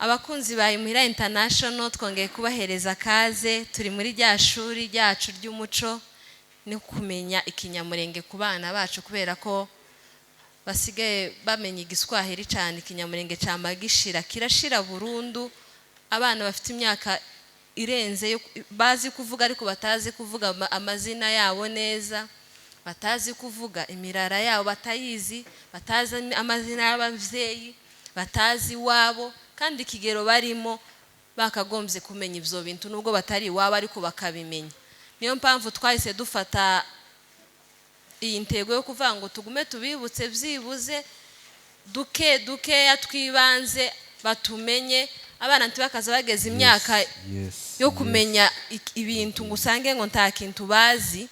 Abakunzi ba Imuhira International, twongeye kubahereza kaze. Turi muri rya shuri ryacu ry'umuco no kumenya Ikinyamurenge ku bana bacu, kubera ko basigaye bamenya Igiswahili cyane. Ikinyamurenge cyama gishira, kirashira burundu. Abana bafite imyaka irenze bazi kuvuga, ariko batazi kuvuga amazina yabo neza, batazi kuvuga imirara yabo, batayizi, batazi amazina y'ababyeyi, batazi iwabo, kandi ikigero barimo bakagombye kumenya ibyo bintu, nubwo batari iwabo ariko bakabimenya. Niyo mpamvu twahise dufata iyi ntego yo kuvuga ngo tugume tubibutse byibuze duke dukeya twibanze, batumenye. Abana ntibakaza bageze imyaka yo kumenya ibintu ngo usange ngo nta kintu bazi,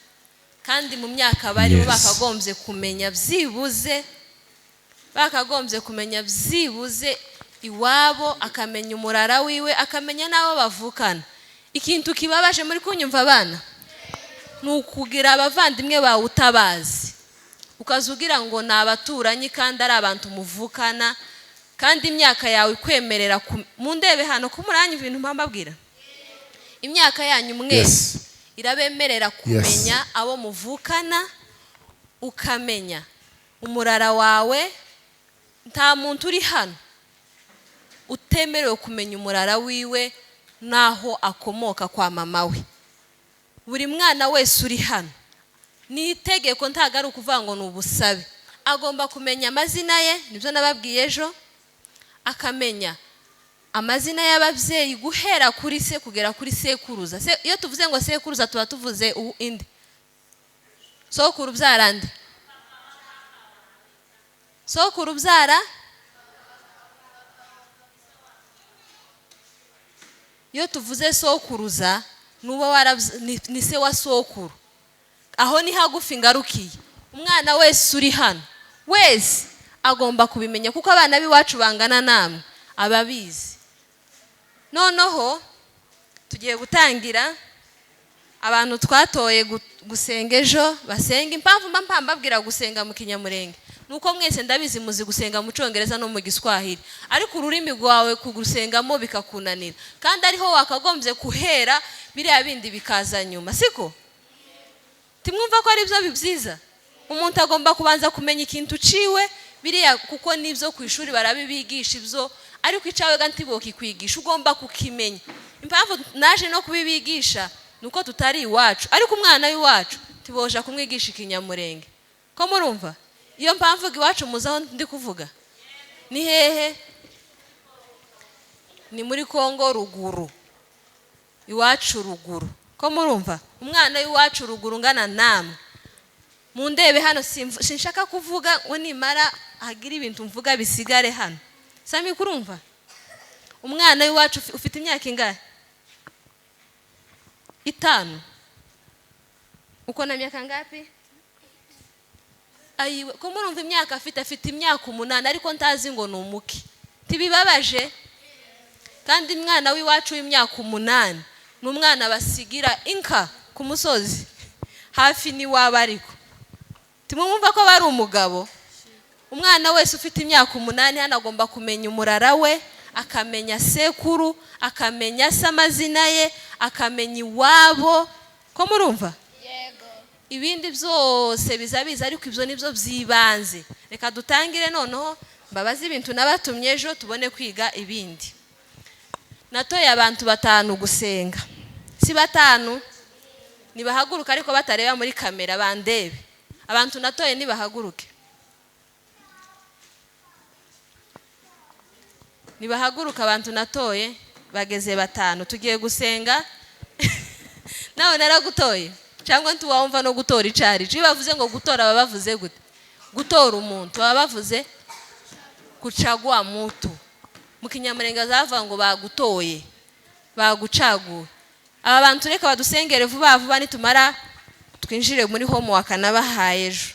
kandi mu myaka barimo bakagombye kumenya byibuze, bakagombye kumenya byibuze iwabo, akamenya umurara wiwe, akamenya n'abo bavukana. Ikintu kibabaje, muri kunyumva abana, ni ukugira abavandimwe bawe utabazi, ukaza ugira ngo ni abaturanyi kandi ari abantu muvukana, kandi imyaka yawe ikwemerera mu ndebe hano ko muranya ibintu mbabwira. Imyaka yanyu mwese irabemerera kumenya abo muvukana, ukamenya umurara wawe. Nta muntu uri hano utemerewe kumenya umurara wiwe n'aho akomoka kwa mama we. Buri mwana wese uri hano, ni itegeko, ntabwo ari ukuvuga ngo ni ubusabe, agomba kumenya amazina ye. Nibyo nababwiye ejo. Akamenya amazina y'ababyeyi guhera kuri se kugera kuri sekuruza. Iyo tuvuze ngo sekuruza, tuba tuvuze inde? Sokuru ubyara nde? Sokuru ubyara? Iyo tuvuze sokuruza, nuba ni se wa sokuru. Aho ni hagufi ngarukiye. Umwana wese uri hano wese agomba kubimenya, kuko abana b'iwacu bangana namwe ababizi. Noneho tugiye gutangira. Abantu twatoye gusenga ejo basenga. Impamvu mba mbabwira gusenga mu Kinyamurenge ni uko mwese ndabizi muzi gusenga mu Cyongereza no mu Giswahili, ariko ururimi rwawe kugusengamo bikakunanira, kandi ariho wakagombye guhera, biriya bindi bikaza nyuma. Siko timwumva ko ari byo byiza? Umuntu agomba kubanza kumenya ikintu uciwe biriya, kuko n'ibyo ku ishuri barabibigisha ibyo, ariko icyawe ga ntibokikwigisha, ugomba kukimenya. Impamvu naje no kubibigisha ni uko tutari iwacu, ariko umwana w'iwacu tiboja kumwigisha Ikinyamurenge. Ko murumva iyo mpamvu iwacu muzi aho ndi kuvuga ni hehe? Ni muri Kongo ruguru, iwacu ruguru. Ko murumva umwana w'iwacu ruguru ungana namwe? Mundebe hano, sinshaka kuvuga ngo nimara hagira ibintu mvuga bisigare hano. Sami, kurumva umwana w'iwacu ufite imyaka ingahe? 5. Uko na miaka ngapi? Ayiwe, ko murumva imyaka afite? Afite imyaka 8, ariko ntazi ngo ni umuki. Ntibibabaje? Kandi umwana w'iwacu w'imyaka 8 ni umwana basigira inka ku musozi hafi n'iwabo, ariko timwumva ko bari umugabo. Umwana wese ufite imyaka 8 hano agomba kumenya umurara we, akamenya sekuru, akamenya se amazina ye, akamenya iwabo. Ko murumva? Yego. Ibindi byose biza biza, ariko ibyo nibyo byibanze. Reka dutangire noneho, mbabaze ibintu nabatumye ejo, tubone kwiga ibindi. Natoye abantu 5 gusenga. Si 5? Nibahaguruka, ariko batareba muri kamera, bandebe. Abantu natoye nibahaguruke, nibahaguruka. Abantu natoye bageze 5. Tugiye gusenga. Nawe naragutoye cyangwa ntiwumva no gutora icari? Iyo bavuze ngo gutora, baba bavuze gute? Gutora umuntu baba bavuze kucagua mutu. Mu Kinyamurenge bavuga ngo bagutoye, bagucaguye. Aba bantu reka badusengere vuba vuba, nitumara twinjire muri homework nabahaye ejo.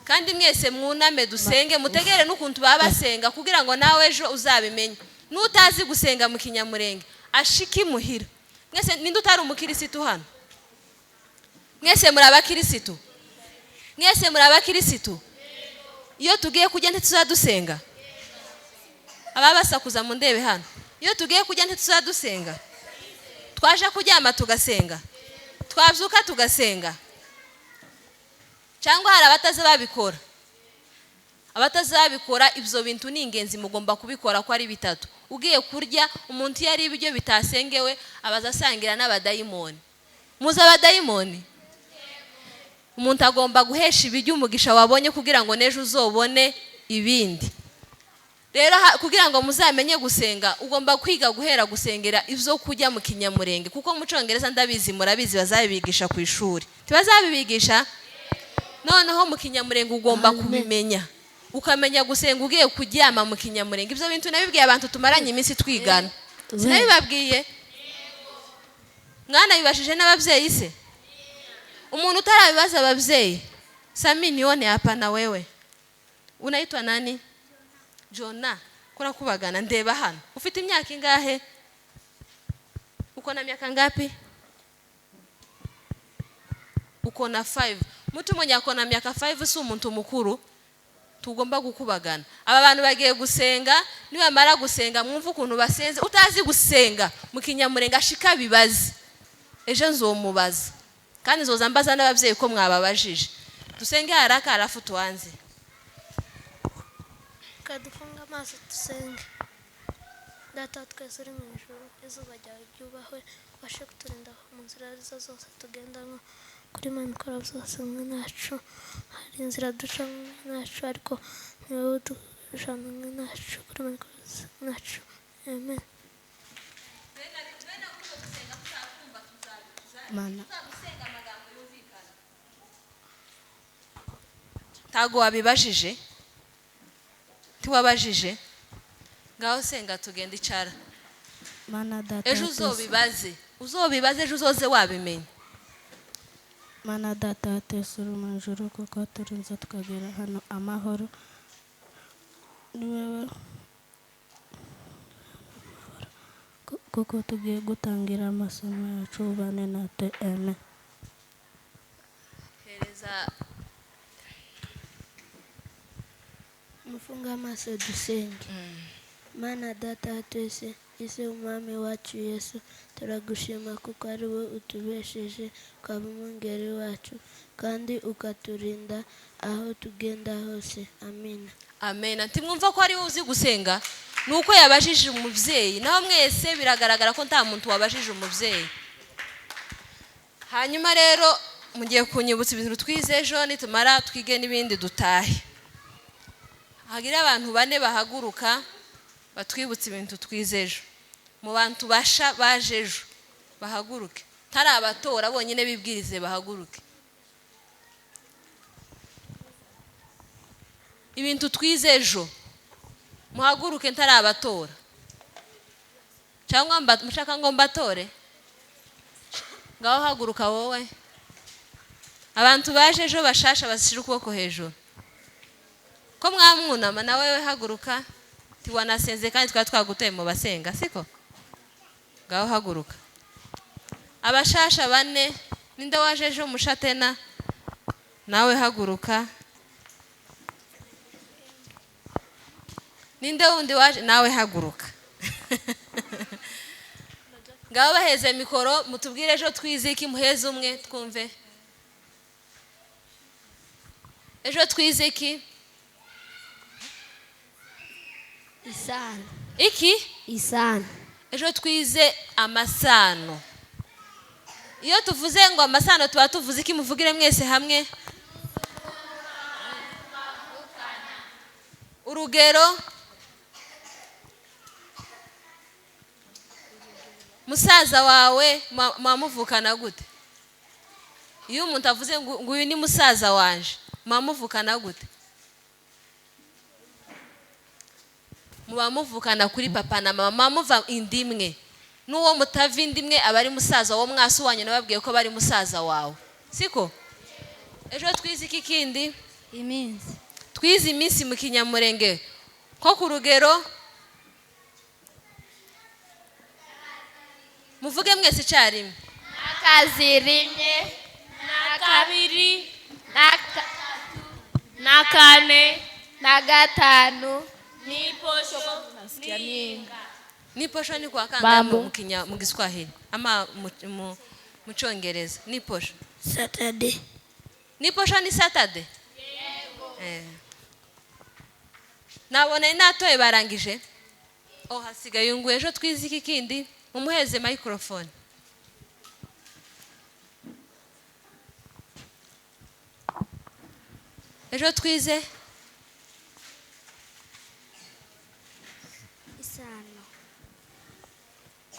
Kandi mwese mwuname dusenge, mutegere n'ukuntu baba basenga, kugira ngo nawe ejo uzabimenye. N'utazi gusenga mu Kinyamurenge ashike imuhira. Mwese, ninde utari umukirisitu hano? Mwese muri abakirisitu? Mwese muri abakirisitu? Iyo tugiye kujya ntituzadusenga? Ababasakuza mu ndebe hano. Iyo tugiye kurya ntituzadusenga, twaje kuryama tugasenga, twabyuka tugasenga, cyangwa hari abatazi babikora? Abatazabikora, ibyo bintu ni ingenzi, mugomba kubikora ko ari bitatu. Ugiye kurya, umuntu iyo ari ibiryo bitasengewe abaza asangira n'abadayimoni. Muzi abadayimoni? Umuntu agomba guhesha ibiryo umugisha wabonye kugira ngo n'ejo uzobone ibindi. Rero kugira ngo muzamenye gusenga, ugomba kwiga guhera gusengera ibyo kurya mu Kinyamurenge, kuko mu Cyongereza ndabizi murabizi, bazabibigisha ku ishuri. Ntibazabibigisha? Noneho mu Kinyamurenge ugomba kubimenya, ukamenya gusenga ugiye kuryama mu Kinyamurenge. Ibyo bintu nabibwiye abantu tumaranye iminsi twigana, sinabibabwiye? Mwanabibashije n'ababyeyi se? Umuntu utarabibaza ababyeyi, sami nione hapa. Na wewe unaitwa nani? Jona. Kurakubagana, ndeba hano. Ufite imyaka ingahe? Uko na miaka ngapi? Uko na 5. Mtu mwenye ako na miaka 5 si umuntu mukuru? Tugomba gukubagana. Aba bantu bagiye gusenga, nibamara gusenga mwumve ukuntu basenze. Utazi gusenga mu Kinyamurenge ashika bibaze, ejo nzomubaza, kandi nzoza mbaza n'ababyeyi ko mwababajije. Dusenge haraka, halafu tuanze. Reka dufunge amaso dusenge. Data wa twese uri mu ijuru, izuba ryawe ryubahwe, ubashe kuturinda mu nzira arizo zose tugendamo. Kuri Mana ukora byose, mwe nacu hari inzira ducamo, mwe nacu, ariko ni wowe udujana, mwe nacu. Kuri Mana ukora byose, mwe nacu, amen. Mana. Ntago wabibajije, ntiwabajije. Ngaho senga tugenda, icara. Mana Data Ejo wa twese. uzobibaze, uzobibaze ejo, uzoze wabimenye. Mana Data wa twese uri mu ijuru, kuko turinze tukagera hano amahoro, ni wowe, kuko tugiye gutangira amasomo yacu, ubane natwe, amen. Hereza. Mufunge amaso dusenge. Mana Data wa twese, ise Umwami wacu Yesu, turagushima kuko ari wowe utubesheje, ukaba umwungeri wacu kandi ukaturinda aho tugenda hose, amina. Amen. Ntimwumva ko ari wowe uzi gusenga? Ni uko yabajije umubyeyi. Naho mwese biragaragara ko nta muntu wabajije umubyeyi. Hanyuma rero mugiye kunyibutsa ibintu twize ejo, nitumara twige n'ibindi dutahe. Hagire abantu bane bahaguruka batwibutse ibintu twize ejo. Mu bantu basha baje ejo bahaguruke, tari abatora bonyine bibwirize, bahaguruke. Ibintu twize ejo, muhaguruke ntari abatora. Cyangwa mushaka ngo mbatore? Ngaho haguruka wowe. Abantu baje ejo bashasha bashyira ukuboko hejuru. Ko mwamwunama? Nawe we haguruka. Tiwanasenze kandi twari twagutoye mu basenga, siko? Ngaho haguruka. Abashasha bane, ninde waje ejo mushatena? Nawe haguruka. Ninde wundi waje? Nawe haguruka. Ngaho baheze mikoro, mutubwire ejo twize iki. Muheze umwe twumve ejo twize iki. Isano. Iki? Isano. Ejo twize amasano. Iyo tuvuze ngo amasano tuba tuvuze iki? Muvugire mwese hamwe. Urugero, musaza wawe mwamuvukana gute? Iyo umuntu avuze ngo uyu ni musaza wanje, mwamuvukana gute? Muba muvukana kuri papa na mama, muba muva inda imwe. N'uwo mutava inda imwe aba ari musaza wo mwasi wanyu. Nababwiye ko bari musaza wawe, siko? Ejo twize iki kindi? Iminsi. Twize iminsi mu Kinyamurenge, ko ku rugero, muvuge mwese icyarimwe. Akazirimye na kabiri na kane na gatanu. Ni posho. Nasikia nini? Ni posho ni kwa kangahe Bambo. mu Kiswahili ama mu Cyongereza? Ni posho. Saturday. Ni posho ni Saturday. Eh. Nabona natoye barangije. Oh, hasigaye ngo ejo twize iki kindi, mumuheze microphone. Ejo twize Isano.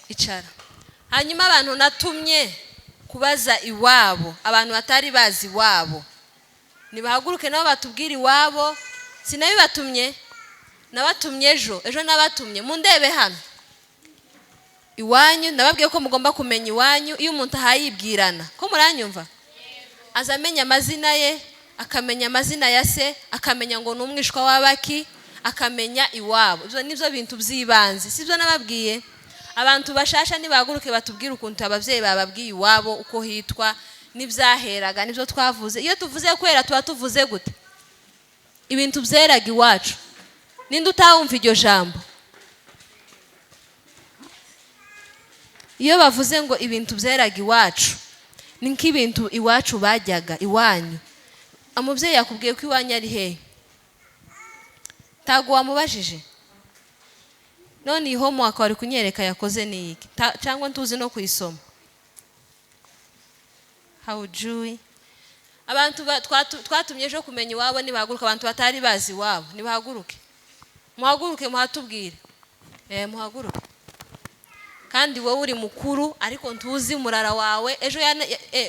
Icara. Hanyuma abantu natumye kubaza iwabo, abantu batari bazi iwabo, nibahaguruke nabo batubwire iwabo. Sinabibatumye, nabatumye ejo, ejo nabatumye mundebe hano iwanyu. Nababwiye ko mugomba kumenya iwanyu. Iyo umuntu ahayibwirana ko muranyumva, aza amenya amazina ye, akamenya amazina ya se, akamenya ngo ni umwishwa w'abaki, akamenya iwabo. Ibyo nibyo bintu by'ibanze, sibyo nababwiye? Abantu bashasha nibahaguruke batubwire ukuntu ababyeyi bababwiye iwabo uko hitwa n'ibyaheraga, nibyo twavuze. Iyo tuvuze kwera tuba tuvuze gute? Ibintu byeraga iwacu. Ninde utawumva iryo jambo? Iyo bavuze ngo ibintu byeraga iwacu, ni nk'ibintu iwacu bajyaga iwanyu. Umubyeyi yakubwiye ko iwanyu ari hehe? Ntabwo wamubajije. None iyi homework wari kunyereka yakoze ni iki? Cyangwa ntuzi no kuyisoma? Hawujui. Abantu twatumye ejo kumenya iwabo nibahaguruka. Abantu batari bazi iwabo nibahaguruke, muhaguruke muhatubwire. Muhaguruke. Kandi wowe uri mukuru ariko ntuzi umurara wawe. Ejo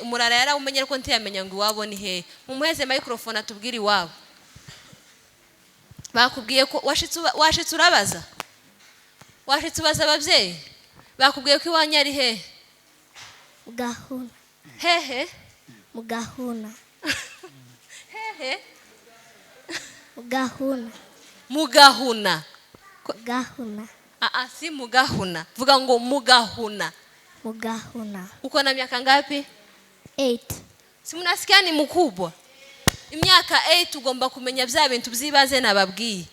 umurara yarawumenye ariko ntiyamenya ngo iwabo ni hehe. Mumuheze microphone atubwire iwabo. Bakubwiye ko washitse urabaza? Washitse ubaza ababyeyi? Bakubwiye ko iwanyu ari hehe? Mugahuna. Hehe? Mugahuna. Hehe? Mugahuna. Mugahuna. Mugahuna. Ah, si mugahuna. Vuga ngo mugahuna. Mugahuna. Uko na miaka ngapi? 8. Si mnasikia ni mkubwa? Imyaka 8 ugomba kumenya bya bintu byibaze nababwiye.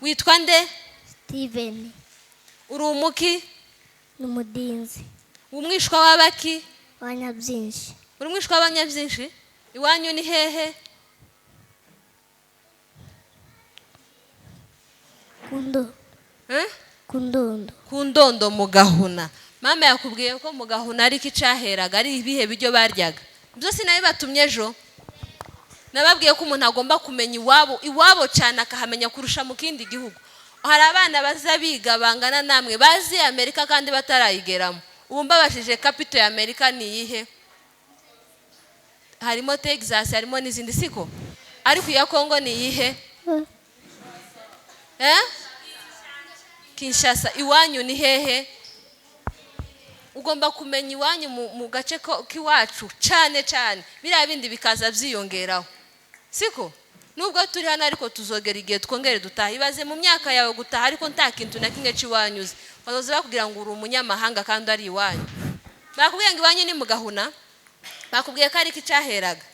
Witwa nde? Steven. Uri umuki? Numudinzi. Umwishwa w'abaki? Abanyabyinshi. Uri umwishwa w'abanyabyinshi? Iwanyu ni hehe? Kundo. Eh? Kundondo. Kundondo mugahuna. Mama yakubwiye ko mugahuna ari kicaheraga, ari ibihe bijyo baryaga. Ibyo sinabibatumye ejo. Nababwiye ko umuntu agomba kumenya iwabo, iwabo cyane akahamenya kurusha mu kindi gihugu. Hari abana baza biga bangana namwe bazi Amerika kandi batarayigeramo. Ubu mbabashije capital ya Amerika ni iyihe? Harimo Texas, harimo n'izindi, siko? Ariko iya Kongo ni iyihe? Kinshasa. Iwanyu ni hehe? Ugomba kumenya iwanyu mu gace k'iwacu cyane cyane, biriya bindi bikaza byiyongeraho, siko? Nubwo turi hano ariko tuzogera igihe twongere dutaha. Ibaze mu myaka yawe gutaha ariko nta kintu na kimwe cy'iwanyu uzi. Bazoza bakubwira ngo uri umunyamahanga kandi ari iwanyu. Bakubwiye ngo iwanyu ni mugahuna, bakubwiye ko ariko icyaheraga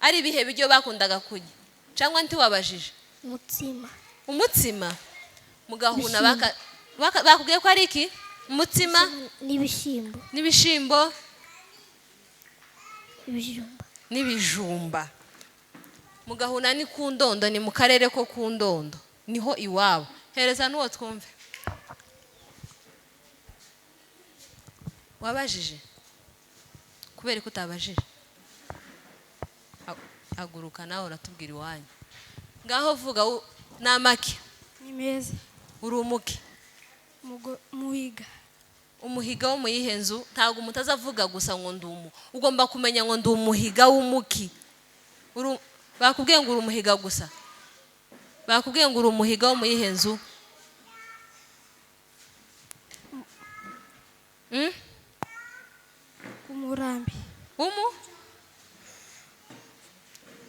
ari ibihe bijyo bakundaga kurya, cyangwa ntiwabajije? Umutsima. Umutsima mugahuna bakubwiye ko ari iki? Umutsima n'ibishyimbo. N'ibishyimbo. Ibijumba. N'ibijumba. Mugahuna ni ku Ndondo, ni mu karere ko ku Ndondo, niho iwabo. Hereza n'uwo twumve. Wabajije? Kubera ko utabajije? Haguruka nawe uratubwira iwanyu. Ngaho vuga namake. Ni meza. Uri umuki? Muhiga. Umuhiga wo muyihe nzu? Ntabwo umuntu azavuga gusa ngo ndi umu. Ugomba kumenya ngo ndi umuhiga w'umuki. Bakubwiye ngo uri umuhiga gusa. Bakubwiye ngo uri umuhiga wo muyihe nzu? Kumurambi. Umu?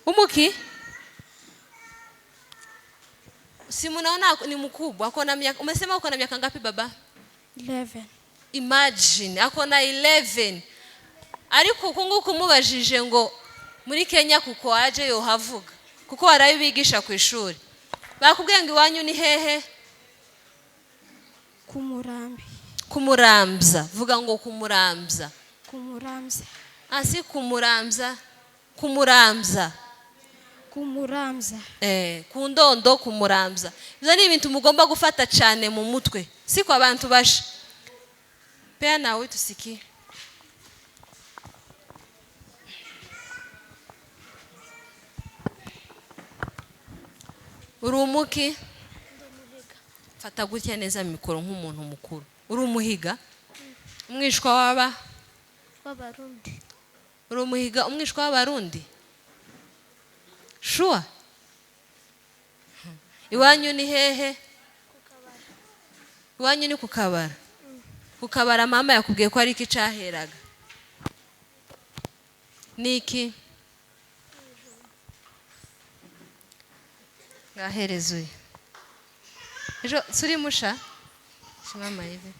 Umuki? Si munaona ni mkubwa, ako na miaka, umesema uko na miaka ngapi baba? 11. Imagine, ako na 11. Ariko uko nguko umubajije ngo muri Kenya kuko aje yohavuga, kuko warabibigisha ku ishuri. Bakubwiye ngo iwanyu ni hehe? Kumurambi. Kumurambya. Vuga ngo kumurambya. Kumurambya. Asi kumurambya. Kumurambya. Kumurambya. Ku ndondo kumurambya. Ibyo ni ibintu mugomba gufata cyane mu mutwe. Siko abantu basha. Pea nawe tusikie. Uri umuki? Fata gutya neza mikoro nk'umuntu mukuru. Uri umuhiga? Umwishwa waba? W'abarundi. Uri umuhiga umwishwa w'abarundi? Sure. Iwanyu ni hehe? Iwanyu ni kukabara. Kukabara mama yakubwiye ko ari iki caheraga? Niki? Ngaherezuye. Ejo suri musha? Shimama hivi.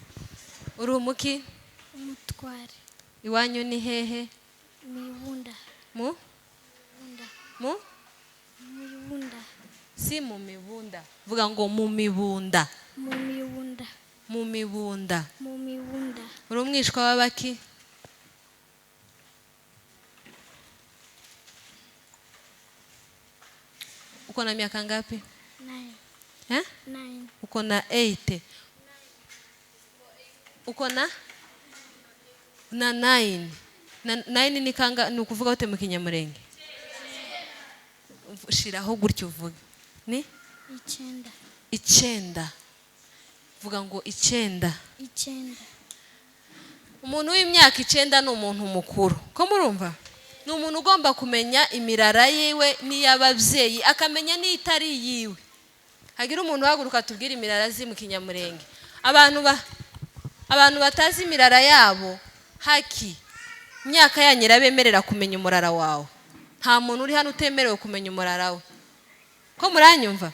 Uri umuki? Umutware. Iwanyu ni hehe? Mibunda. Mu? Mibunda. Mu? Mibunda. Si mu mibunda. Vuga ngo mu mibunda. Mu mibunda. Mu mibunda. Mu mibunda. Uri umwishwa w'abaki? Uko na miaka ngapi? 9. Eh? 9. Uko na 8. Uko na 9. Na 9 ni kanga ni ukuvuga ute mu Kinyamurenge? Shiraho gutyo uvuge. Ni 9. 9. Vuga ngo 9. 9. Umuntu w'imyaka 9 ni umuntu mukuru. Ko murumva? Ni umuntu ugomba kumenya imirara yiwe n'iy'ababyeyi, akamenya n'itari yiwe. Hagira umuntu uhaguruka tubwire imirara zi mu Kinyamurenge. Abantu batazi imirara yabo, haki imyaka yanyu irabemerera kumenya umurara wawe. Nta muntu uri hano utemerewe kumenya umurara we. Ko muranyumva?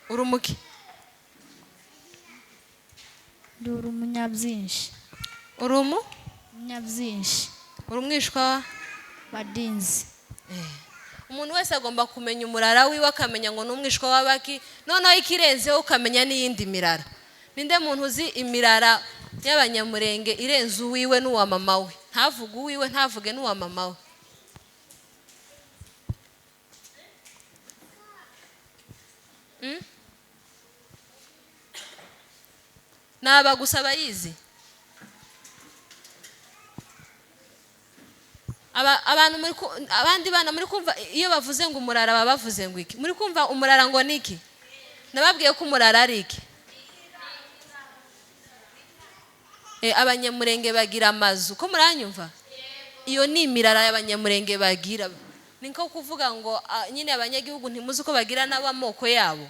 Urumuki? Ndi umunyabyinshi. Urumu? Umunyabyinshi. Uri umwishwa badinzi. Umuntu wese agomba kumenya umurara wiwe, akamenya ngo n'umwishwa w'abaki, noneho ikirenzeho ukamenya n'iyindi mirara. Ninde muntu uzi imirara y'abanyamurenge irenze uwiwe n'uwa mama we? Ntavuge uwiwe, ntavuge n'uwa mama we. Naba gusa abayizi. Abantu muri abandi bana muri kumva iyo bavuze ngo umurara baba bavuze ngo iki? Muri kumva umurara ngo niki? Nababwiye ko umurara ari iki? Abanyamurenge bagira amazu. Ko muranyumva? Iyo ni imirara y'abanyamurenge bagira. Ni nko kuvuga ngo nyine abanyagihugu ntimuzi uko bagira n'abamoko yabo.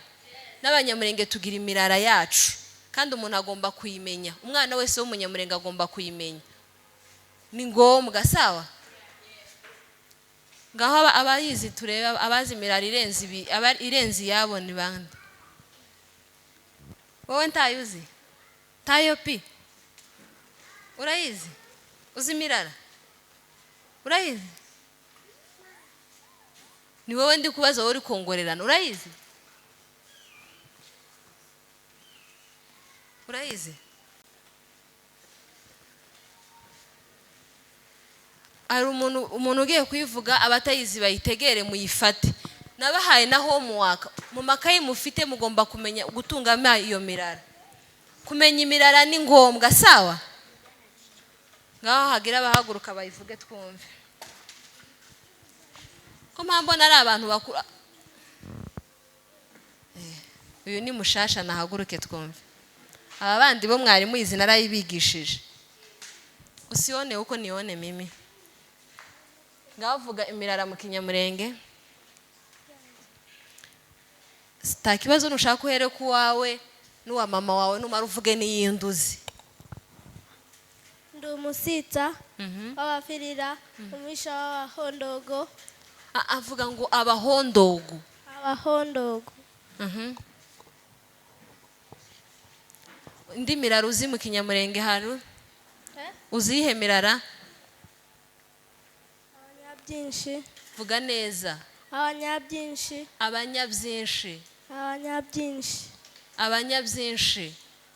N'abanyamurenge tugira imirara yacu. Kandi umuntu agomba kuyimenya. Umwana wese w'umunyamurenge agomba kuyimenya. Ni ngombwa, sawa? Ngaho abayizi tureba abazi imirara irenze ibi, irenze yabo ni bande? Wowe ntayuzi? Tayo pi? Urayizi? Uzi imirara? Urayizi? Ni wowe ndi kubaza, wowe uri kongorerana. Urayizi? Urayizi? Hari umuntu ugiye kuyivuga abatayizi bayitegere muyifate. Nabahaye na homework. Mu makayi mufite mugomba kumenya gutungama iyo mirara. Kumenya imirara ni ngombwa, sawa? Ngaho hagira abahaguruka bayivuge twumve. Ko mpambona ari abantu bakuru. Uyu ni mushasha nahaguruke twumve. Aba bandi bo mwari muyizi narayibigishije. Usione uko nione mimi. Ngavuga imirara mu Kinyamurenge. Sita kibazo nushaka uhere ku wawe n'uwa mama wawe numara uvuge n'iyinduzi. Ndi umusitsa w'abafirira, umwisha w'abahondogo. Avuga ngo abahondogo. Abahondogo. Indi mirara uzi mu Kinyamurenge haru? Uzihe mirara? Abanyabyinshi. Vuga neza. Abanyabyinshi. Abanyabyinshi. Abanyabyinshi. Abanyabyinshi.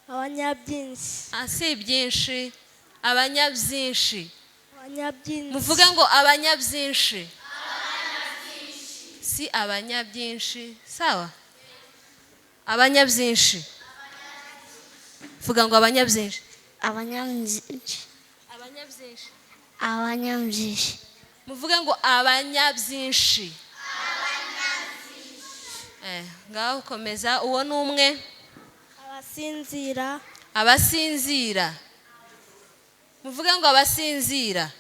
Abanyabyinshi. Si byinshi, abanyabyinshi. Abanyabyinshi. Muvuge ngo abanyabyinshi. Si abanyabyinshi, sawa? Abanyabyinshi. Vuga ngo abanyabyinshi. Abanyabyinshi. Abanyabyinshi. Abanyabyinshi. Muvuge ngo abanyabyinshi. Ngaho komeza, uwo ni umwe. Abasinzira. Abasinzira. Muvuge ngo abasinzira.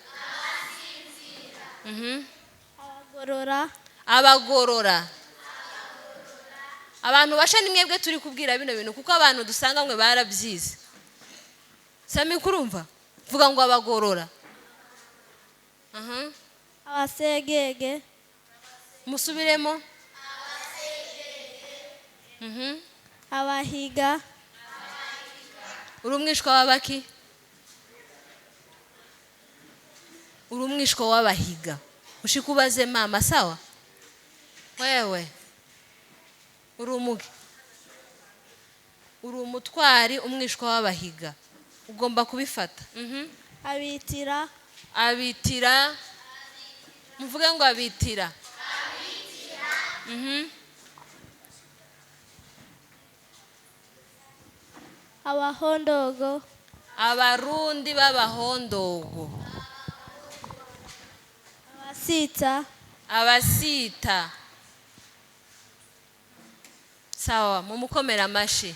Abagorora. Abagorora. Abantu basha ni mwebwe turi kubwira bino bintu kuko abantu dusanga mwe barabyize. Sami kurumva? Vuga ngo abagorora. Abasegege. Musubiremo. Abahiga. Uri umwishwa w'abaki? Uri umwishwa w'abahiga. Ushikubaze mama, sawa? Wewe uri umugi, uri umutwari, umwishwa w'abahiga, ugomba kubifata. Abitira. Abitira. Muvuge ngo abitira. Abahondogo. Abarundi b'abahondogo. Abasita. Abasita. Sawa, mumukomera amashi.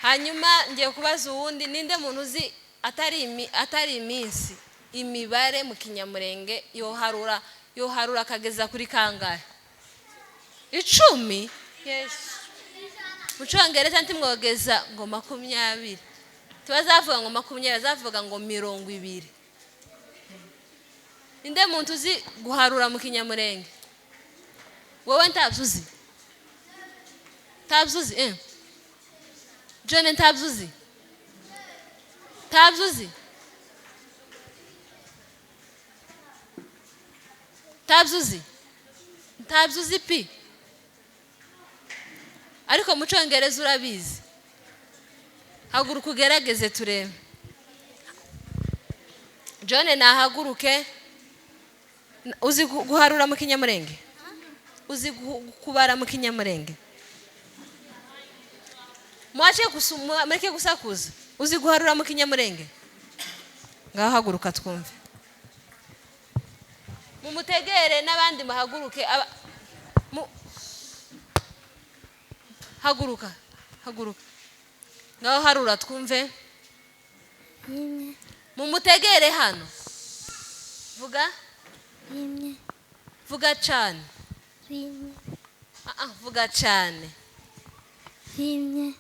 Hanyuma ngiye kubaza uwundi, ninde muntu uzi atari iminsi imibare mu Kinyamurenge yoharura akageza kuri kangahe? 10? Yes. Mu Cyongereza ntimwogeza ngo 20. Tibazavuga ngo 20, bazavuga ngo 20. Ninde muntu uzi guharura mu Kinyamurenge? Wowe ntabyo uzi? Ntabyo uzi? John ntabyo uzi? Ntabyo uzi? Ntabyo uzi? Ntabyo uzi pi? Ariko mu Cyongereza urabizi. Haguruka ugerageze turebe. John nahaguruke. Uzi guharura mu Kinyamurenge? Uzi kubara mu Kinyamurenge? Mwache mureke gusakuza. Uzi guharura mu Kinyamurenge? Ngaho haguruka twumve. Mumutegere n'abandi muhaguruke. Haguruka, haguruka. Ngaho harura twumve. Mumutegere hano. Vuga. Rimwe. Vuga cyane. Rimwe. Vuga cyane. Rimwe.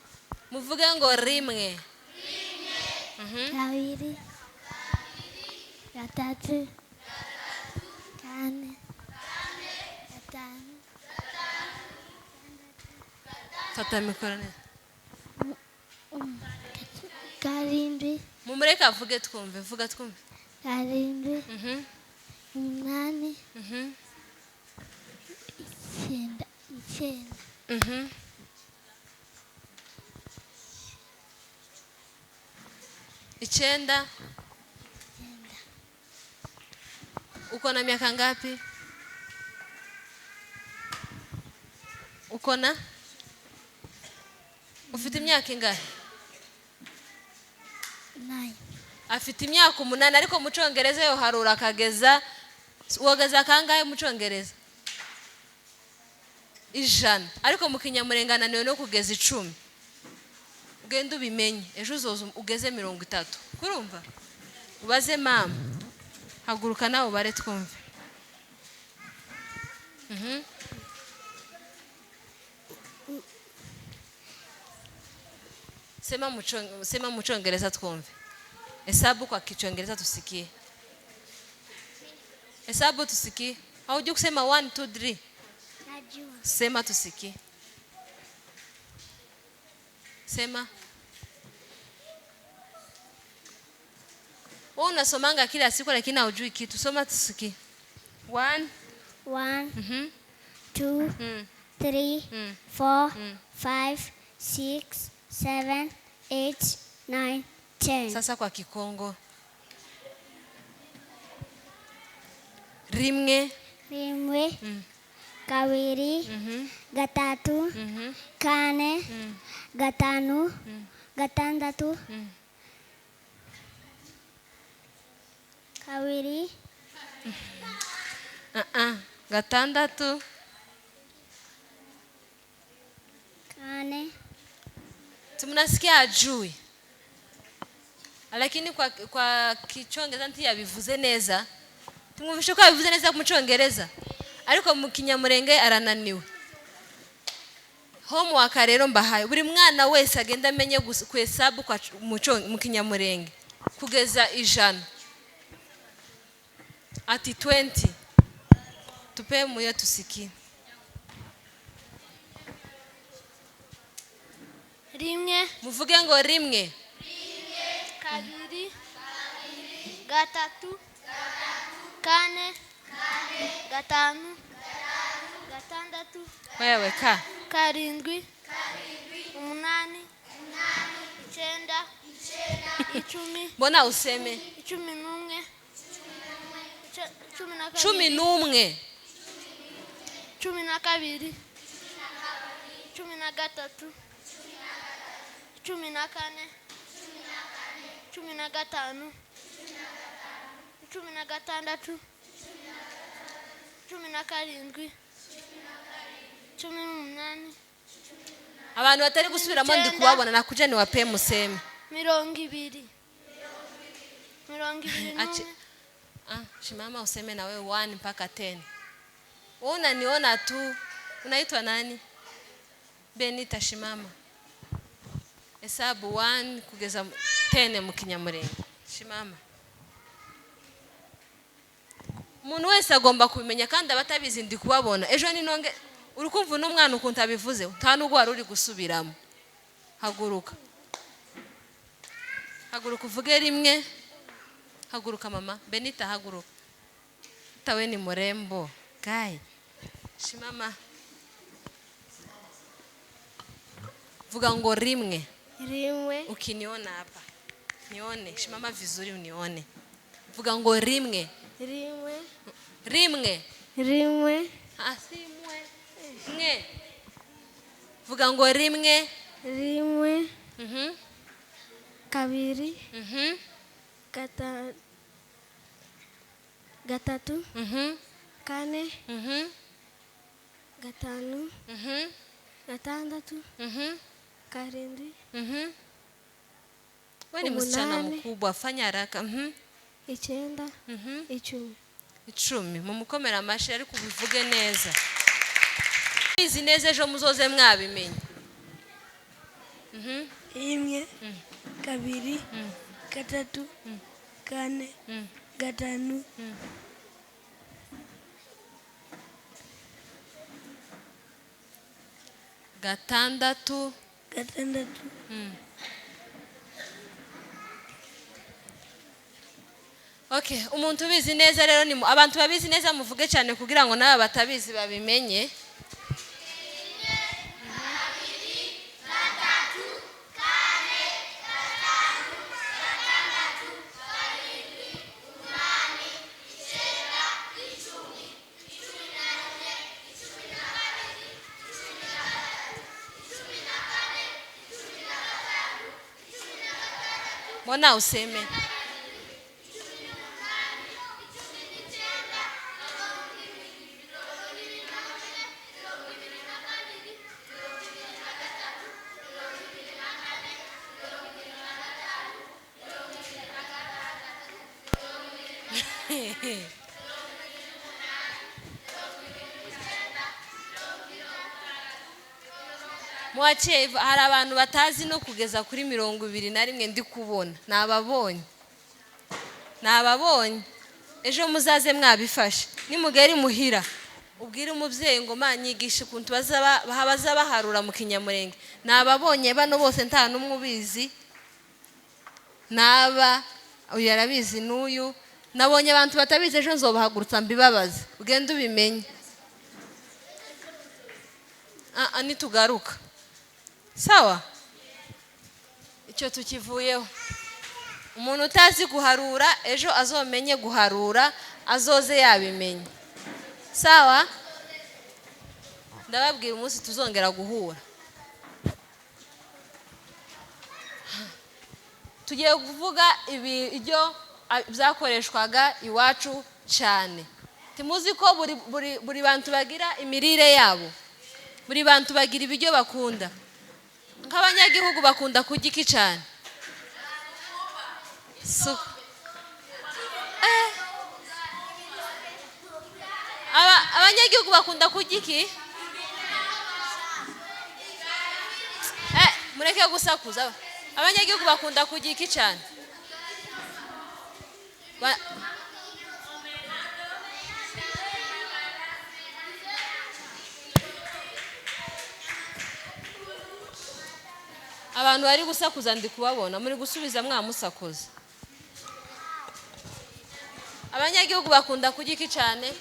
Muvuge ngo rimwe. Kabiri. Gatatu. Kane. Gatanu. Fata mikoro neza. Karindwi. Mumureke avuge twumve, vuga twumve. Karindwi. 8. 9. 9. 9. Uko na miaka ngapi? Uko na? Ufite imyaka ingahe? 9. Afite imyaka 8 ariko mu Cyongereza yoharura akageza wogeza kangahe mu Cyongereza? 100. Ariko mu Kinyamurenge ananiwe no kugeza 10. Ugende ubimenye ejo uzoza ugeze 30. Kurumva? Ubaze mama. Haguruka nawe ubare twumve. Sema mu Cyongereza twumve. Hesabu kwa Kichongereza tusikie. Hesabu tusikie. Haujui kusema 1 2 3? Najua. Sema tusikie. Sema. Wewe unasomanga kila siku lakini haujui kitu. Soma tusikie. One. 1, 2, 3, 4, 5, 6, 7, 8, 9, 10. Sasa kwa Kikongo. Rimwe. Rimwe, kabiri, gatatu, kane, gatanu, gatandatu, kabiri, Gatandatu. Kane. Tunasikia ajui, lakini kwa Kichongereza ntiyabivuze neza. Tumwumvishe ko yabivuze neza mu Cyongereza, ariko mu Kinyamurenge arananiwe. Homework rero mbahaye, buri mwana wese agenda amenye kuhesabu kwa mu Kinyamurenge kugeza 100. Ati 20. Tupe muyo tusikie. Rimwe. Muvuge ngo rimwe. Kabiri. Gatatu. Kane. Gatanu. Gatandatu. Wewe ka. Karindwi. Umunani. Icyenda. 10. Mbona useme? 11. 11. 12. 13. 14. 15. 16. 17. 18. Abantu batari gusubiramo ndi kubabona, nakuja ni wape museme. 20. 21. Shimama useme na wewe 1 mpaka 10. Wewe unaniona tu. Unaitwa nani? Benita, shimama. Hesabu 1 kugeza 10 mu Kinyamurenge. Shimama. Umuntu wese agomba kubimenya kandi abatabizi ndi kubabona. Ejo ninonge uri kumva uno mwana ukuntu abivuze, nta nubwo wari uri gusubiramo. Haguruka. Haguruka uvuge rimwe. Haguruka mama. Benita haguruka. Tawe ni murembo. Kai. Shimama. Vuga ngo rimwe. Rimwe. Ukiniona hapa. Nione. Shimama vizuri unione. Vuga ngo rimwe. Rimwe. Rimwe. Rimwe. Si mwe. Mwe. Vuga ngo rimwe. Rimwe. Kabiri. Gatatu. Kane. Gatanu. Gatandatu. Karindwi. Wewe ni msichana mkubwa, fanya haraka. 9. 10. 10. Mumukomera amashi ariko ubivuge neza. Bizi neza ejo muzoze mwabimenye. 1, 2, 3, 4, 5. 6. 6. Okay, umuntu ubizi neza rero ni abantu babizi neza muvuge cyane kugira ngo naba batabizi babimenye. Mbona useme? Mwachie hari abantu batazi no kugeza kuri 21 ndi kubona. Nababonye. Nababonye. Ejo muzaze mwabifashe. Nimugeri muhira ubwire umubyeyi ngo manyigishe ukuntu baza baharura mu Kinyamurenge. Nababonye bano bose nta numwe ubizi. Naba uyu yarabizi n'uyu. Nabonye abantu batabizi, ejo nzobahagurutsa mbibabaze, ugende ubimenye. Nitugaruka sawa, icyo tukivuyeho. Umuntu utazi guharura ejo azomenye guharura, azoze yabimenye. Sawa, ndababwira umunsi tuzongera guhura. Tugiye kuvuga ibiryo byakoreshwaga iwacu cyane. Timuzi ko buri bantu bagira imirire yabo, buri bantu bagira ibiryo bakunda. Nk'abanyagihugu bakunda kurya iki cyane? Abanyagihugu bakunda kurya iki? Mureke gusakuza. Abanyagihugu bakunda kurya iki cyane? Abantu bari gusakuza ndi kubabona, muri gusubiza mwamusakuza. Abanyagihugu bakunda kurya iki cyane?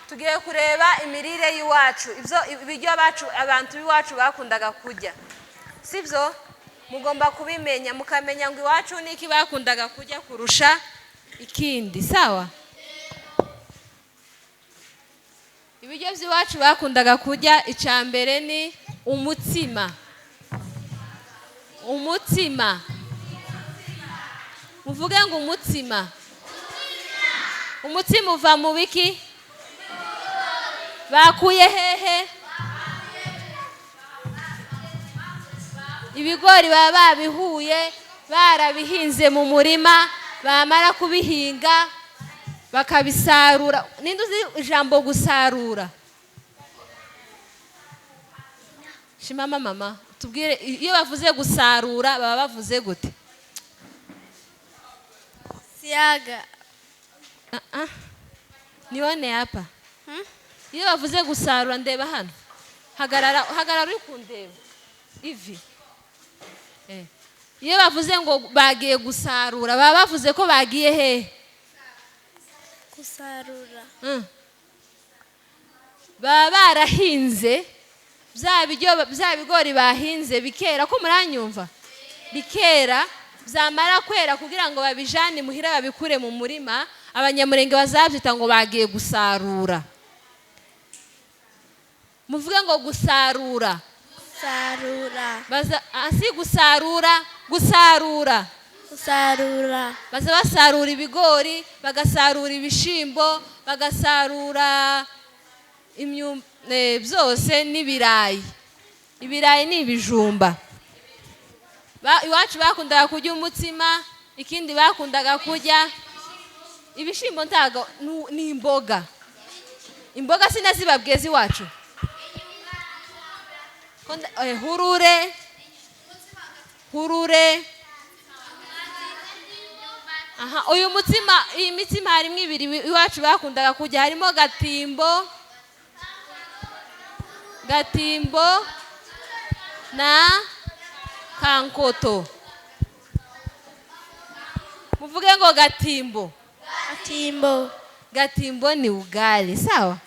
Tugiye kureba imirire y'iwacu, ibyo ibiryo abacu abantu b'iwacu bakundaga kurya, sibyo? Mugomba kubimenya, mukamenya ngo iwacu niki bakundaga kurya kurusha ikindi. Sawa, ibiryo by'iwacu bakundaga kurya, icya mbere ni umutsima. Umutsima, muvuge ngo umutsima. Umutsima uva mu biki? Bakuye hehe? Ibigori baba babihuye, barabihinze mu murima, bamara kubihinga bakabisarura. Ninde uzi ijambo gusarura? Shimama mama, tubwire, iyo bavuze gusarura baba bavuze gute? Siaga. Nione hapa. Iyo bavuze gusarura, ndeba hano. Hagarara, hagarara uri kundeba. Ivi. Iyo bavuze ngo bagiye gusarura, baba bavuze ko bagiye hehe? Gusarura. Baba barahinze bya bigori bahinze bikera, ko muranyumva? Bikera, byamara kwera kugira ngo babijane muhira babikure mu murima, abanyamurenge bazabyita ngo bagiye gusarura. Muvuge ngo gusarura. Gusarura. Baza asi gusarura, gusarura. Gusarura. Baza basarura ibigori, bagasarura ibishimbo, bagasarura byose n'ibirayi. Ibirayi ni ibijumba. Iwacu bakundaga kurya umutsima, ikindi bakundaga kurya ibishimbo, ntago ni imboga. Imboga sinazibabwiye iwacu. Hurure, hurure. Aha, uyu mutsima, iyi mitsima harimo ibiri iwacu bakundaga kurya, harimo gatimbo, gatimbo na kankoto. Muvuge ngo gatimbo. Gatimbo. Gatimbo ni ugali, sawa?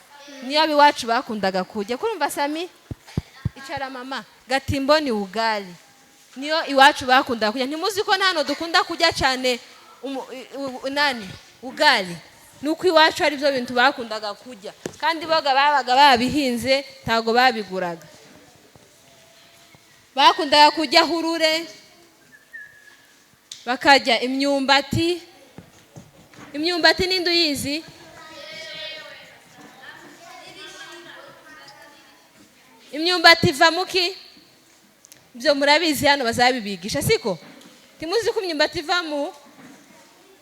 Niyo iwacu bakundaga kurya. Kurumva Sami? Icara mama. Gatimbo ni ugali. Niyo iwacu bakundaga kurya. Ntimuzi ko hano dukunda kurya cyane nani ugali? Nuko iwacu ari byo bintu bakundaga kurya, kandi boga babaga babihinze, ntago babiguraga. Bakundaga kurya hurure, bakarya imyumbati. Imyumbati ninde uyizi? Imyumbati iva muki? Ibyo murabizi hano bazabibigisha, siko? Timuzi ko imyumbati iva mu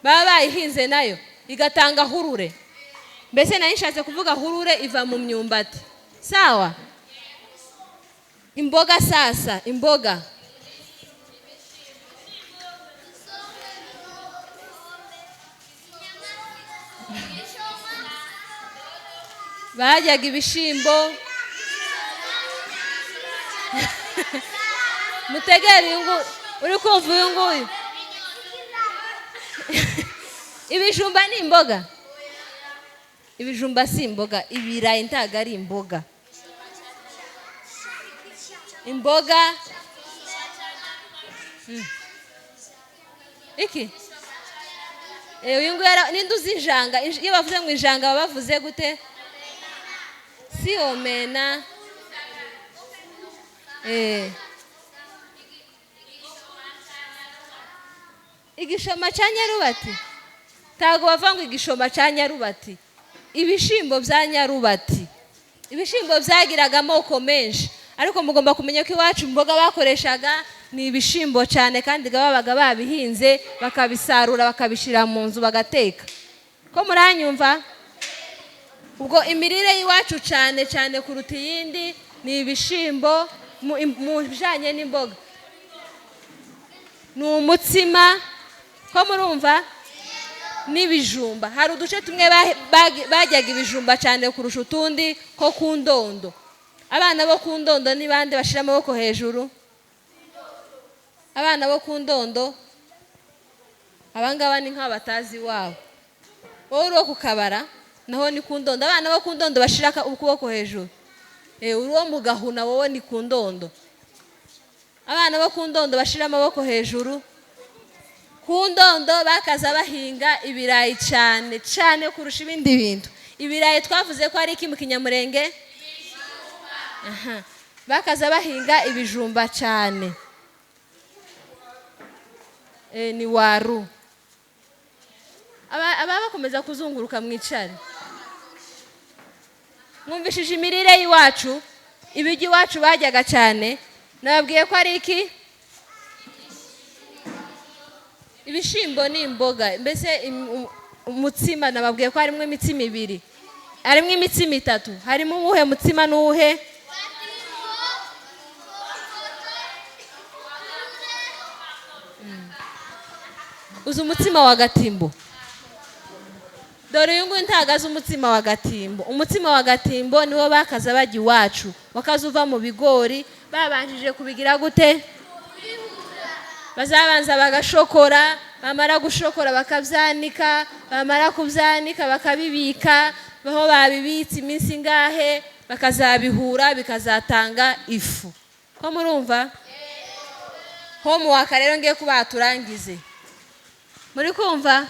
baba bayihinze nayo igatanga hurure. Mbese nari nshatse kuvuga hurure iva mu myumbati. Sawa? Imboga sasa, imboga. Baryaga ibishimbo. Mutegere uyu nguyu uri kumva uyu nguyu. Ibijumba ni imboga? Ibijumba si imboga, ibirayi ntago ari imboga. Imboga iki? Uyu nguyu ninde uzi injanga? Iyo bavuze ngo injanga baba bavuze gute? Si omena. Igishoma cya Nyarubati? Ntabwo bava ngo igishoma cya Nyarubati. Ibishimbo bya Nyarubati. Ibishimbo byagiraga amoko menshi, ariko mugomba kumenya ko iwacu imboga bakoreshaga ni ibishimbo cyane, kandi babaga babihinze bakabisarura bakabishyira mu nzu bagateka. Ko muranyumva? Ubwo imirire y'iwacu cyane cyane kuruta iyindi ni ibishimbo mu bijyanye n'imboga. Ni umutsima, ko murumva? N'ibijumba. Hari uduce tumwe bajyaga ibijumba cyane kurusha utundi, ko ku Ndondo. Abana bo ku Ndondo ni bande bashira amaboko hejuru? Abana bo ku Ndondo abangaba ni nk'abo batazi iwabo. Wowe uri uwo ku Kabara naho ni ku Ndondo. Abana bo ku Ndondo bashira ukuboko hejuru. Uri uwo mu Gahuna wowe ni ku Ndondo. Abana bo ku Ndondo bashira amaboko hejuru. Ku Ndondo bakaza bahinga ibirayi cyane cyane kurusha ibindi bintu. Ibirayi twavuze ko ari iki mu Kinyamurenge? Aha. Bakaza bahinga ibijumba cyane. Ni waru. Aba bakomeza kuzunguruka mwicare. Mwumvishije imirire y'iwacu, ibiryo iwacu bajyaga cyane. Nababwiye ko ari iki? Ibishimbo ni imboga. Mbese umutsima nababwiye ko harimo imitsima ibiri. Harimo imitsima itatu. Harimo uwuhe mutsima n'uwuhe? Uzi umutsima wa gatimbo? Dore uyu nguyu ntago azi umutsima wa gatimbo. Umutsima wa gatimbo niwo bakaza bajya iwacu, wakaza uva mu bigori babanjije kubigira gute? Bazabanza bagashokora, bamara gushokora bakabyanika, bamara kubyanika bakabibika, aho babibitse iminsi ingahe bakazabihura bikazatanga ifu. Ko murumva? Homework rero ngiye kubaha turangize. Muri kumva?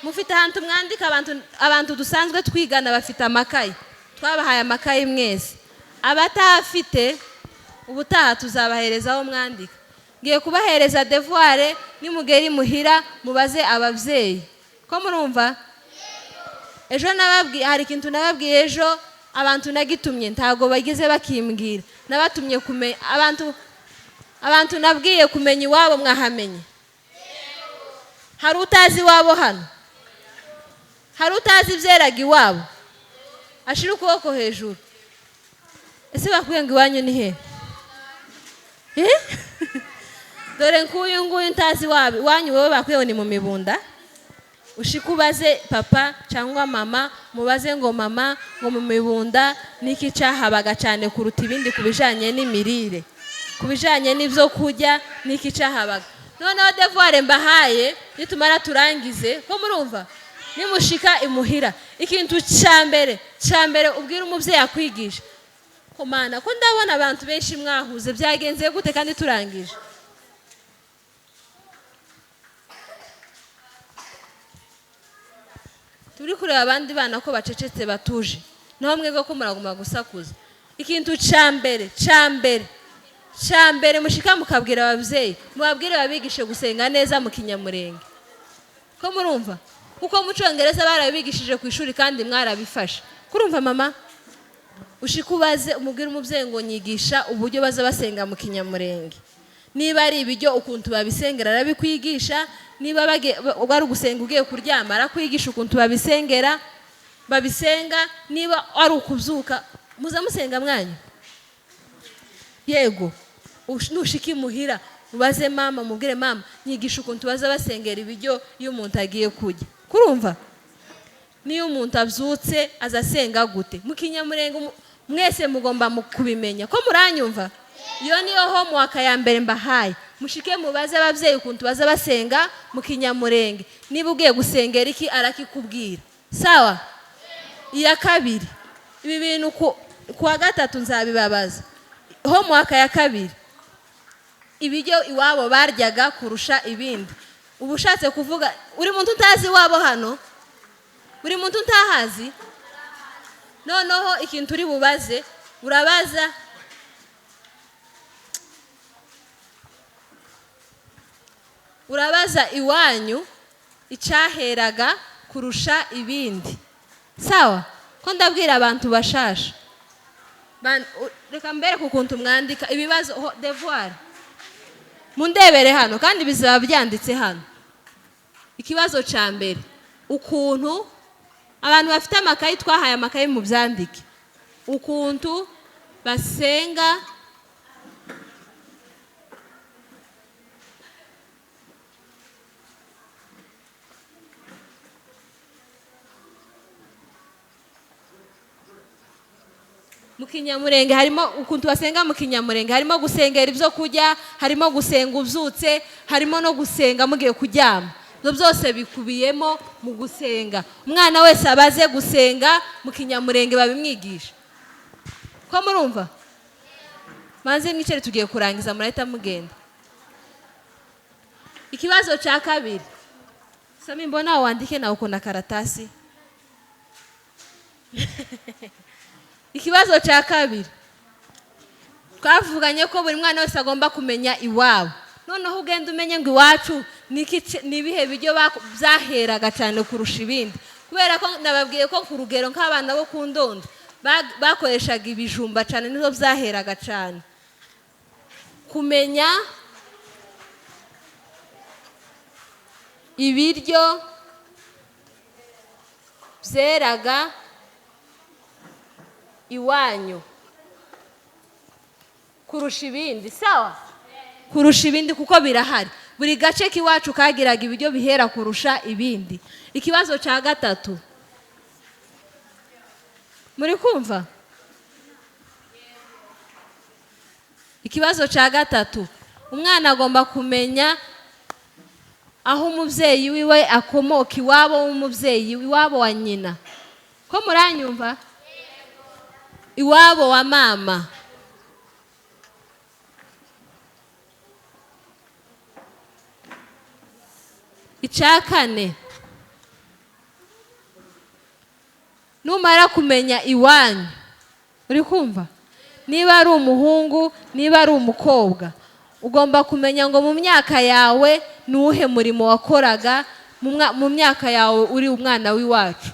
Mufite ahantu mwandika? Abantu dusanzwe twigana bafite amakayi. Twabahaye amakayi mwese. Abatafite ubutaha tuzabahereza aho mwandika. Ngiye kubahereza devoir, nimugeri muhira mubaze ababyeyi. Ko murumva? Ejo nababwiye, hari ikintu nababwiye ejo, abantu nagitumye ntago bageze bakimbwira. Nabatumye kumenya abantu nabwiye kumenya iwabo mwahamenye. Hari utazi iwabo hano? Hari utazi ibyeraga iwabo? Ashira ukuboko hejuru. Ese bakubwiye ngo iwanyu ni he? Dore nk'uyu nguyu ntazi iwabo. Iwanyu wowe bakubwiye ni mu Mibunda? Ushikubaze papa cyangwa mama, mubaze ngo mama ngo mu Mibunda niki cyahabaga cyane kuruta ibindi ku bijanye n'imirire, ku bijanye n'ibyo kurya niki cyahabaga. Noneho devoir mbahaye nitumara turangize, ko murumva? Nimushika imuhira, ikintu cya mbere ubwira umubyeyi akwigisha. Ko mana, ko ndabona abantu benshi mwahuze, byagenze gute kandi turangije? Turi kureba abandi bana ko bacecetse batuje, naho mwebwe ko muraguma gusakuza. Ikintu cya mbere mushika mukabwira ababyeyi, mubabwire babigishe gusenga neza mu Kinyamurenge. Ko murumva? Kuko mu Cyongereza barabigishije ku ishuri kandi mwarabifashe. Kurumva mama? Ushikubaze umubwire umubyeyi ngo nyigisha uburyo baza basenga mu Kinyamurenge. Niba ari ibiryo ukuntu babisengera arabikwigisha, niba bari ugusenga ugiye kuryama arakwigisha ukuntu babisengera, babisenga, niba ari ukubyuka muza musenga mwanyu. Yego, nushika imuhira ubaze mama, mubwire mama nyigisha ukuntu baza basengera ibiryo iyo umuntu agiye kurya. Kurumva? Niyo umuntu abyutse azasenga gute? Mu Kinyamurenge mwese mugomba kubimenya. Ko muranyumva? Iyo niyo homework ya mbere mbahaye. Mushike mubaze ababyeyi ukuntu baza basenga mu Kinyamurenge. Niba ugiye gusengera iki arakikubwira. Sawa? Iya kabiri, ibi bintu kuwa gatatu nzabibabaza. Homework ya kabiri, ibiryo iwabo baryaga kurusha ibindi. Uba ushatse kuvuga uri muntu utazi iwabo hano, buri muntu utahazi. Noneho ikintu uri bubaze, urabaza iwanyu icyaheraga kurusha ibindi. Sawa? Ko ndabwira abantu bashasha, reka mbereke ukuntu mwandika ibibazo devoir. Mundebere hano kandi bizaba byanditse hano. Ikibazo cya mbere, ukuntu abantu bafite amakayi, twahaye amakayi mu byandike, ukuntu basenga mu Kinyamurenge. Harimo ukuntu basenga mu Kinyamurenge, harimo gusengera ibyo kurya, harimo gusenga ubyutse, harimo no gusenga mugiye kuryama. Ibyo byose bikubiyemo mu gusenga. Umwana wese abaze gusenga mu Kinyamurenge babimwigisha. Ko murumva? Manze mwicare, tugiye kurangiza murahita mugenda. Ikibazo cya kabiri, Sami mbona wandike na uko na karatasi. Ikibazo cya kabiri, twavuganye ko buri mwana wese agomba kumenya iwabo. Noneho ugenda umenye ngo iwacu ni ibihe biryo byaheraga cyane kurusha ibindi. Kubera ko nababwiye ko ku rugero nk'abana bo ku Ndondo bakoreshaga ibijumba cyane, nizo byaheraga cyane. Kumenya ibiryo byeraga iwanyu kurusha ibindi. Sawa? Kurusha ibindi kuko birahari. Buri gace k'iwacu kagiraga ibiryo bihera kurusha ibindi. Ikibazo cya gatatu, muri kumva? Ikibazo cya gatatu, umwana agomba kumenya aho umubyeyi wiwe akomoka, iwabo w'umubyeyi, iwabo wa nyina. Ko muranyumva? Iwabo wa mama. Icya kane, numara kumenya iwanyu, uri kumva? Niba ari umuhungu, niba ari umukobwa, ugomba kumenya ngo mu myaka yawe nuwuhe murimo wakoraga mu myaka yawe uri umwana w'iwacu.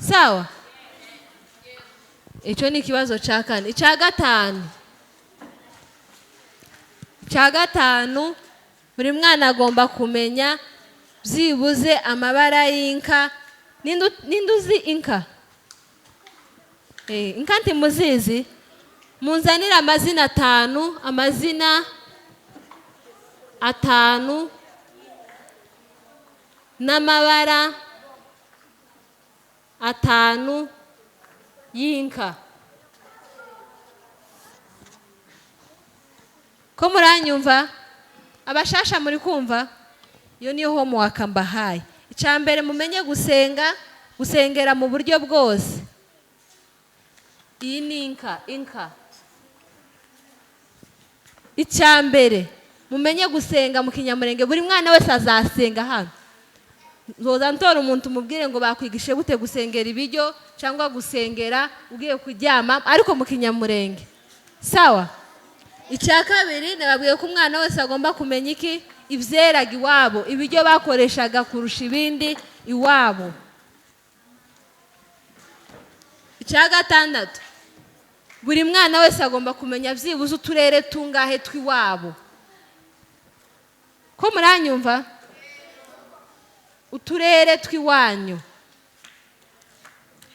Sawa? Icyo ni ikibazo cya kane. Icya gatanu, buri mwana agomba kumenya byibuze amabara y'inka. Ninde uzi inka? Inka ntimuzizi? Munzanire amazina atanu, amazina atanu n'amabara atanu y'inka. Ko muranyumva? Abashasha muri kumva? Iyo niyo homework mbahaye. Icya mbere, mumenye gusenga, gusengera mu buryo bwose. Iyi ni inka, inka. Icya mbere, mumenye gusenga mu Kinyamurenge. Buri mwana wese azasenga hano. Nzoza ntora umuntu umubwire ngo bakwigishe gute gusengera ibiryo cyangwa gusengera ugiye kuryama, ariko mu Kinyamurenge. Sawa? Icya kabiri, nababwiye ko umwana wese agomba kumenya iki? Ibyeraga iwabo, ibiryo bakoreshaga kurusha ibindi iwabo. Icya gatandatu, buri mwana wese agomba kumenya byibuze uturere tungahe tw'iwabo. Ko muranyumva? Uturere tw'iwanyu,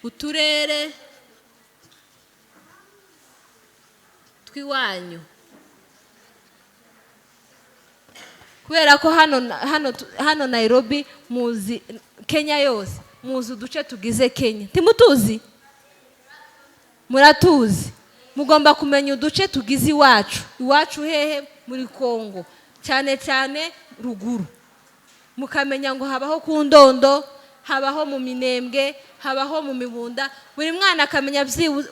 uturere tw'iwanyu. Kubera ko hano Nairobi muzi Kenya yose, muzi uduce tugize Kenya. Ntimutuzi? Muratuzi. Mugomba kumenya uduce tugize iwacu. Iwacu hehe? Muri Kongo, cyane cyane ruguru. Mukamenya ngo habaho ku Ndondo, habaho mu Minembwe, habaho mu Mibunda. Buri mwana akamenya byibuze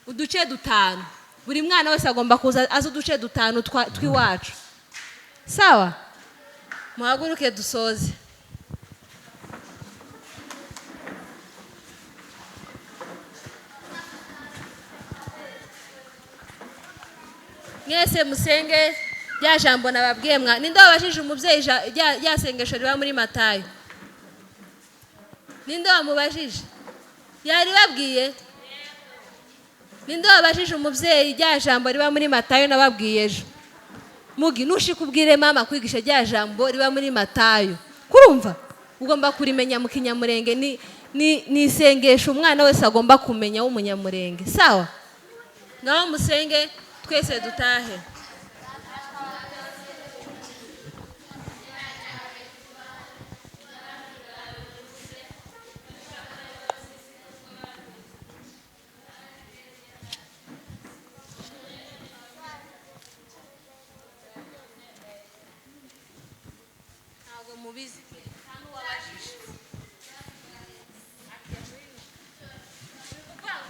uduce dutanu. Buri mwana wese agomba kuza azi uduce dutanu tw'iwacu. Sawa, muhaguruke dusoze. Mwese musenge rya jambo nababwiye. Mwa ninde wabajije umubyeyi rya sengesho riba muri Matayo? Ninde wamubajije? Yaribabwiye? Ninde wabajije umubyeyi rya jambo riba muri Matayo nababwiye ejo? Mugi nushika ubwire mama kwigisha rya jambo riba muri Matayo. Kurumva ugomba kurimenya mu Kinyamurenge. Ni isengesho umwana wese agomba kumenya w'umunyamurenge. Sawa, ngaho musenge twese dutahe. Ntabwo mubizi pe, nta n'uwabajije.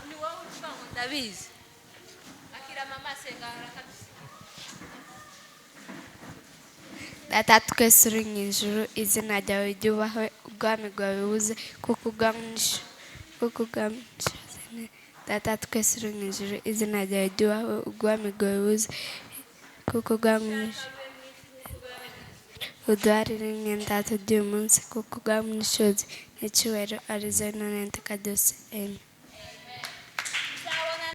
Ni wowe uri kuvuga ngo ndabizi. Akira mama asenga arakadusiga. Data twese uri mu ijuru, izina ryawe ryubahwe, ubwami bwawe buze, kuko ubwami. Data twese uri mu ijuru, izina ryawe ryubahwe, ubwami bwawe buze, kuko ubwami. Uduharire imyenda tuduha uyu munsi, kuko ubwami n'ishozi n'icyubahiro ari zo none iteka ryose. Amen.